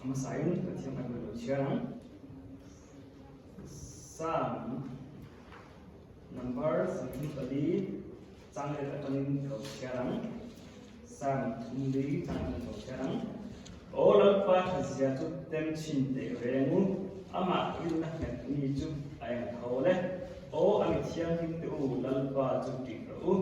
Hmasain Pathian kan lo chhiar ang. Psalm number 34 chang let atangin ka lo chhiar ang. Psalm thumli chang atangin ka lo chhiar ang. Aw Lalpa thatzia chu tem chhin teh reng u, amah rinna nghet mi chu a eng tho le. Aw a mi thianghlim te u, Lalpa chu ṭih rawh u.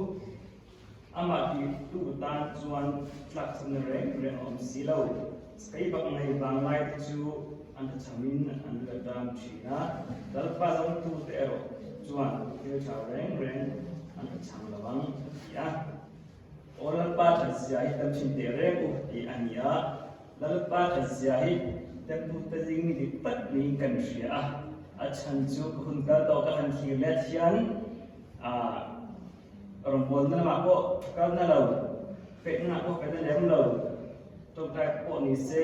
Amah tihtu tan chuan tlakchhamna reng reng a awm si lo. Skeibak nei vanglai te chu an thachhamin an la ṭam ṭhin a, Lalpa zawngtute erawh chuan thil ṭha reng reng an thachham lo ang, a ti a. Aw Lalpa ṭhatzia hi tam ṭhin teh reng u tih a ni a, Lalpa ṭhatzia hi temtute zing mi dik tak niin kan hria a, a chhan chu ka hun kal tawh ka han thlir let hian ah, Rawngbawlna lamah pawh kalna lo, peihna pawh peihna lem lo, tawngtai pawh ni se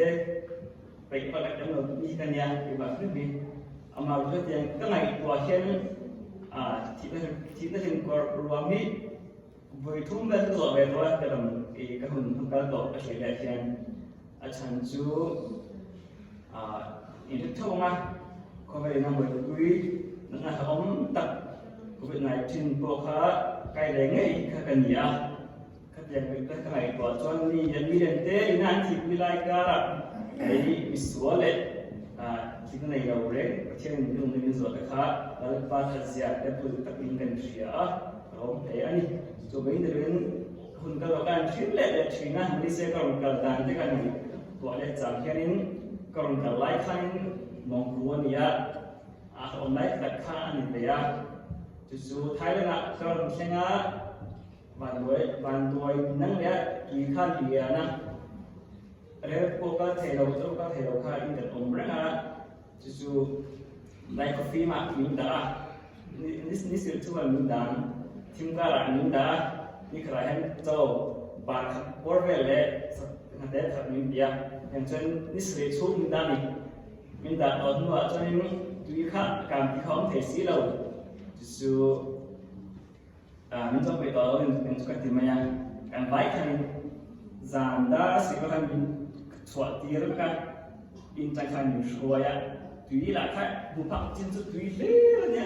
peih pawh lem lo mi ka nia tih vang hrim hi amah ru hetiang ka ngaihtuah hian thihna thihna hlim kawr ruam hi vawi thum vel ka zawh ve tawh a ka dam ka hun hun kal tawh ka hriat leh hian a chhan chu in hre tho ang a, khawvel in a mawipui natna hlauhawm tak Covid 19 pawh kha kai ve ngei kha ka ni a, khatiang bik te ka ngaihtuah chuan mi lian mi lian te ina an thihpui lai karah kei misual leh thihna nei lo reng Pathian in min awmna min zawh te kha Lalpa thatzia te bul takin kan hria a, ka lawm hle a ni. Chu mai nilovin Hun ka lo kan thin leh leh thin a, nise ka rawn kal dan te ka ngaihtuah leh chang hianin ka rawn kal lai khanin mawngku a ni a, a awm lai tak kha a ni ve a. Chu chu Thailand-ah ka rawn thleng a, vanduai vanduai nang leh a ki kha lian a, rel pawh kal thei lo, chaw kal thei lo kha in kan awm reng a. Chu chu Lai coffee mah min dah a, ni sil chuan min dang, thim karah min dah a, ni khatah hian chaw bar khat bawr vel leh hnate khat min ti a, heng chuan ni sarih chhung min dah a ni. Min dah tawh hnuah chuanin tui kha a kang ti kha a awm thei si lo, chu chu min chawpui tawh lo in chu ka ti mai a, kan vai khanin zan dar a sik khan min chhuah tir vek a, in tang khan min hruai a, tui lah kha hmu phak chin chu tui hlir a nia,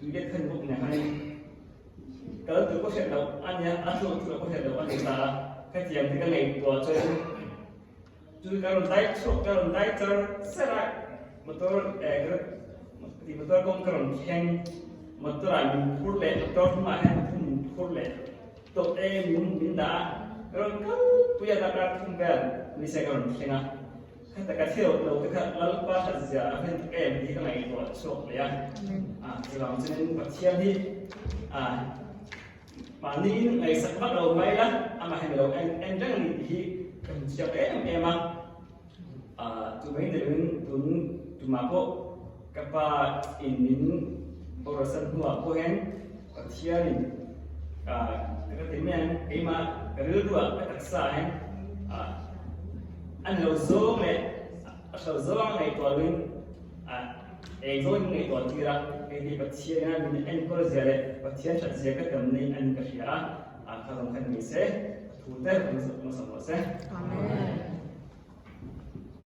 tui let khan bawk nia khanin kal tur pawh hriat loh a nia, a thluak tur pawh hriat loh a ni ta a, khatiang te ka ngaihtuah chuan Chu ka rawn dai chhuak ka rawn dai char char a, motor eh ka ti motor kawng ka rawn thleng, motor ah min phur leh motor hnungah hian pathum min phur leh tawp e min min dah a, ka rawn kal pui a darkar thum vel ni se ka rawn thleng a, khata ka thil lo te kha Lalpa that zia a hlen tak em tih hi ka ngaihtuah chhuak leh a, ah chuvang chuanin Pathian hi ah Mahniin ngaihsak vak lo mai la, amah hian ilo en en reng a ni tih hi ka hmu chhiat em em a. Chu mai ni loin tun tumah pawh ka pa in min borasan hnuah pawh hian Pathianin ka ti mai ang keimah ka rilruah ka taksa ah hian a ni lo zawng leh a hlo zawng a ngaihtuah loin Eng zawng in ngaihtuah tir a, hei hi Pathian ina min enkawl zia leh Pathian that zia ka tam nei a ni ka hria a, kha zawng khan ni se, a thu te kan zawh hmasa rawh se. Amen.